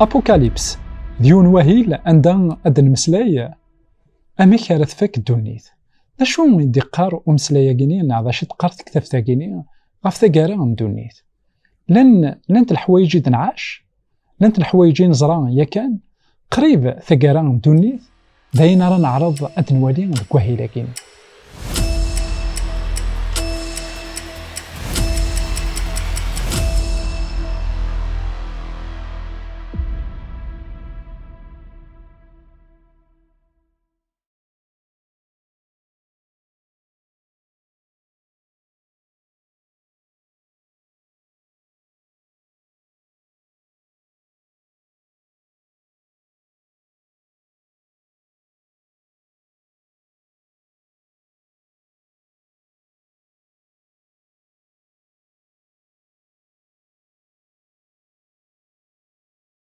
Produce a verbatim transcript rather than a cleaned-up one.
Apocalypse d yiwen wahil anda ad d-nemmeslay amek ara tfak ddunit. D acu i d-iqqar umeslay-agi-ni neɣ d acu i d-teqqar tektabt-agi-ni ɣef taggara n ddunit? Llan, llant leḥwayeǧ i d-nɛac, llant leḥwayeǧ i neẓra yakan, qrib taggara n ddunit, d ayen ara neɛreḍ ad nwali deg wahil-agi-ni.